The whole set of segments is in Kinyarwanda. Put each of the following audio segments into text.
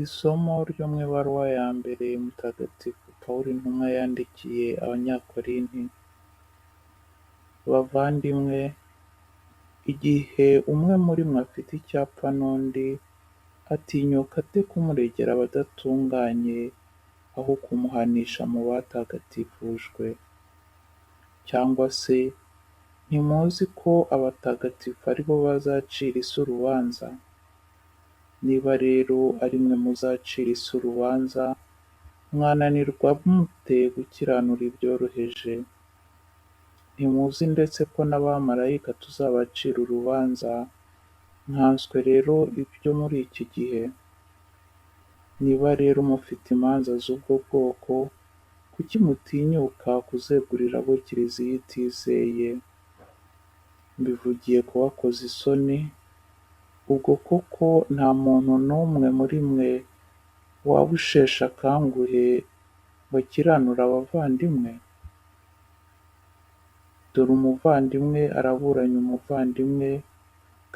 Isomo ryo mu ibaruwa ya mbere Mutagatifu Pawulo intumwa yandikiye Abanyakorinti. Bavandimwe, igihe umwe muri mwe afite icyo apfa n'undi, atinyuka ate kumuregera abadatunganye, aho kumuhanisha mu batagatifujwe? Cyangwa se ntimuzi ko abatagatifu ari bo bazacira isi urubanza? Niba rero ari mwe muzacira isi urubanza, mwananirwa mute gukiranura ibyoroheje? Ntimuzi ndetse ko n'abamarayika tuzabacira urubanza, nkanswe rero ibyo muri iki gihe? Niba rero mufite imanza z'ubwo bwoko, kuki mutinyuka kuzegurira abo Kiliziya itizeye? Mbivugiye kubakoza isoni, ubwo koko nta muntu n'umwe muri mwe waba usheshe akanguhe ngo akiranure abavandimwe? Dore umuvandimwe araburanya umuvandimwe,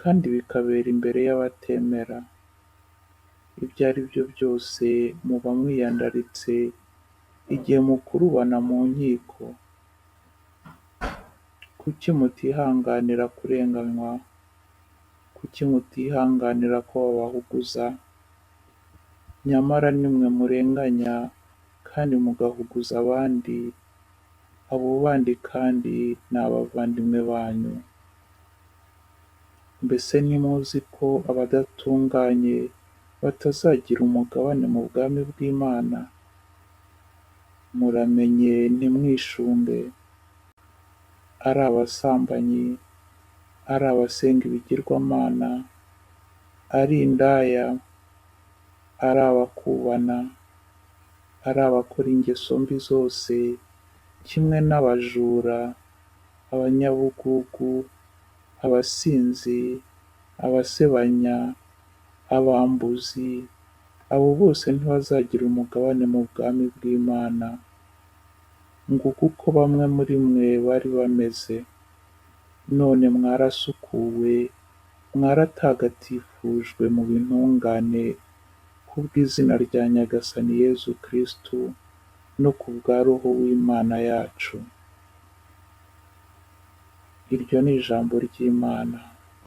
kandi bikabera imbere y'abatemera. Ibyo ari byo byose muba mwiyandaritse igihe mukurubana mu nkiko. Kuki mutihanganira kurenganywa? Kuki mutihanganira ko babahuguza? Nyamara ni mwe murenganya kandi mugahuguza abandi, abo bandi kandi ni abavandimwe banyu. Mbese ntimuzi ko abadatunganye batazagira umugabane mu bwami bw'Imana? Muramenye ntimwishumbe, ari abasambanyi, ari abasenga ibigirwamana, ari indaya, ari abakubana, ari abakora ingeso mbi zose, kimwe n'abajura, abanyabugugu, abasinzi, abasebanya, abambuzi, abo bose ntibazagira umugabane mu bwami bw'Imana. Nguko uko bamwe muri mwe bari bameze. None mwarasukuwe, mwaratagatifujwe muba intungane kubw'izina rya Nyagasani Yezu Kristu no kubwa Roho w'Imana yacu. Iryo ni ijambo ry'Imana.